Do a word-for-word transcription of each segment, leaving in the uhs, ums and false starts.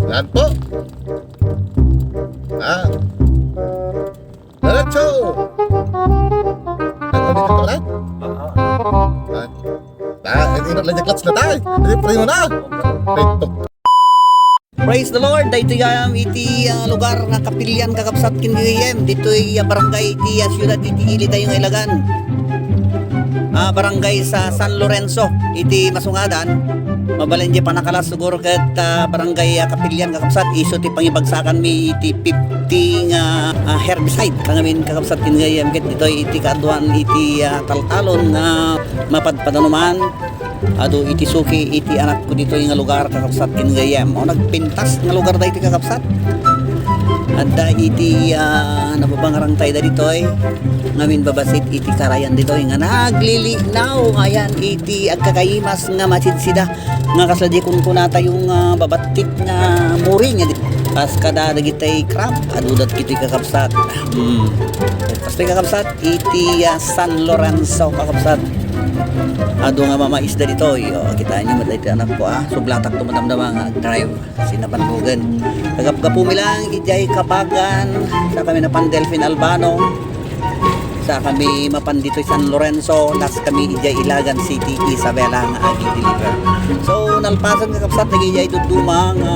Yan po. Ah. Diretso! Ano dito pala? Ah. Ah, inot lang yung clutch na tayo. Hindi, preno na. Preno. Praise the Lord! Daytoy gayam iti, ah, lugar nga Kapilian, kakabsat, ken gayam. Ditoy, ah, barangay iti, ah, siyudad iti ili tayo nga Ilagan. Ah, barangay sa San Lorenzo iti masungadan. Mabalin di panakalas siguro ket, ah, barangay, ah, Kapilian, kakabsat, isu ti pangibagsakan mi iti fifty nga, ah, herbicide. Kangamin, kakabsat, ken gayam ket ditoy iti kaaduan iti, ah, taltalon nga mapadpadanuman. Adu iti suki iti anakko ditoy nga lugar, kakabsat, ken gayam. O, nagpintas nga lugar daytoy, kakabsat. Adda iti, ah, nababangarang tayo ditoy. Ngamin babassit iti karayan ditoy nga naglilinaw. Ayan iti agkakaimas nga masidsida nga kasla di kunkunatayo nga babattik nga muri nga di-, kas kada dagiti crab, adudat kitoy, kakabsat. Hmm. Kastoy, kakabsat, iti, ah, San Lorenzo, kakabsat. Adu nga mamaisda ditoy. O, kitaenyo met daytoy anakko, ah. Sublatak to madamdama nga agdrive. Sinabanlugan. Kagapgapumi lang, idiay Kabagan. Sa kami napan Delfin Albano. Sa kami mapan ditoy San Lorenzo. Last kami idiay Ilagan City, Isabela nga agi-deliver. So, nalpasan, kakabsat, dagiti idiay dudduma nga,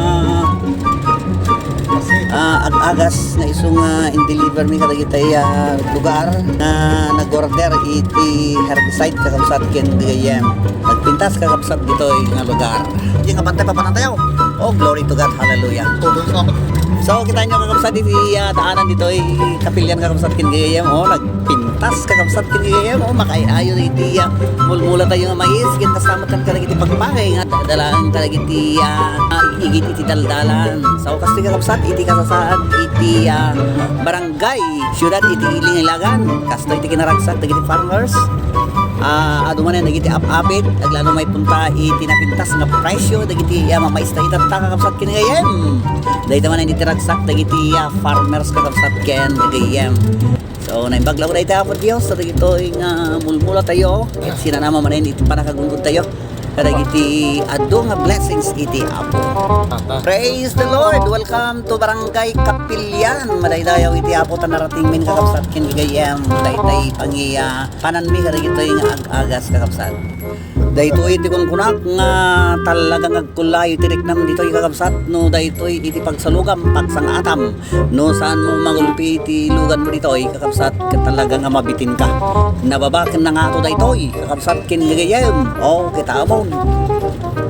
ah, ag-agas nga isu nga in-deliver mi kadagiti, ah, lugar nga nag-order iti herbicide, kakabsat, ken gayam. Nagpintas, kakabsat, ditoy nga lugar. Iti nga bantay, papanantayaw. Oh, glory to God. Hallelujah. So, kitaenyo, kakabsat, iti, ah, daanan ditoy Kapilian, kakabsat, ken gayam. Oh, nagpintas, kakabsat, ken gayam. Oh, makaay-ayo iti, ah, mulmulatayo nga mais. Ken kasta met kadagiti pagpakay nga dadalan kadagiti, ah, ah, igid iti daldalan. So, kastoy, kakabsat, iti kasasaad iti, ah, barangay, siyudad iti ili nga Ilagan. Kastoy ti kinaragsak dagiti farmers. Ah, adu manen dagiti ap-apit, aglalo may punta iti napintas nga presyo dagiti, ah, mamaista itatta, kakabsat, ken gayam. Dayta manen iti ragsak dagiti, ah, farmers, kakabsat, ken gayam. So, naimbag laeng dayta, Apo Dios, sa dagitoy nga mulmulatayo, ket sinanama manen iti pannakagunggod tayo kadagiti adu nga blessings iti Apo. Praise the Lord! Welcome to Barangay Kapilian. Madaydayaw iti Apo ta narating min, kakabsat, ken gayam. Daytay pangiya pananmi kadagitoy nga ag-agas, kakabsat. Daytoy ti kunkunak nga talaga nga agkullayo ti riknam ditoy, kakabsat, no daytoy iti pagsalugam, pagsang-atam. No saanmo mangulpi iti luganmo ditoy, kakabsat, ket talaga nga mabitinka. Nababa ken nangato daytoy, kakabsat, ken gagayem. O, kitamon.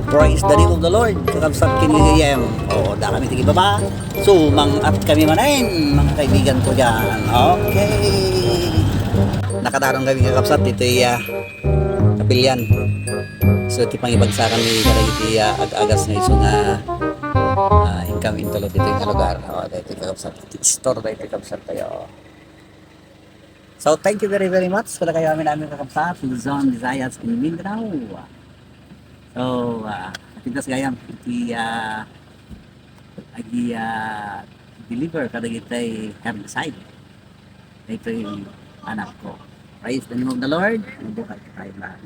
Praise the name of the Lord, kakabsat, ken gagayem. O, dakami ti kibaba. Sumang-at kami manen, mga kaibigan ko diyan. Okay. Nakatarong kami, kakabsat, ditoy, ah, Kapilian. So, ti pangibagsakan mi kadagiti, ah, ag-agas nga isu nga, ah, inkami intulod ditoy nga lugar. O, daytoy, kakabsat. Store daytoy, kakabsat, tayo. So, thank you very, very much kadakayo amin, amin, kakabsat, Luzon, Visayas, ken Mindanao. So, ah, napintas gayam iti, ah, agi, ah, deliver kadagiti herbicide. Daytoy anakko. Praise the name of the Lord. Mabuhay tayo lahat.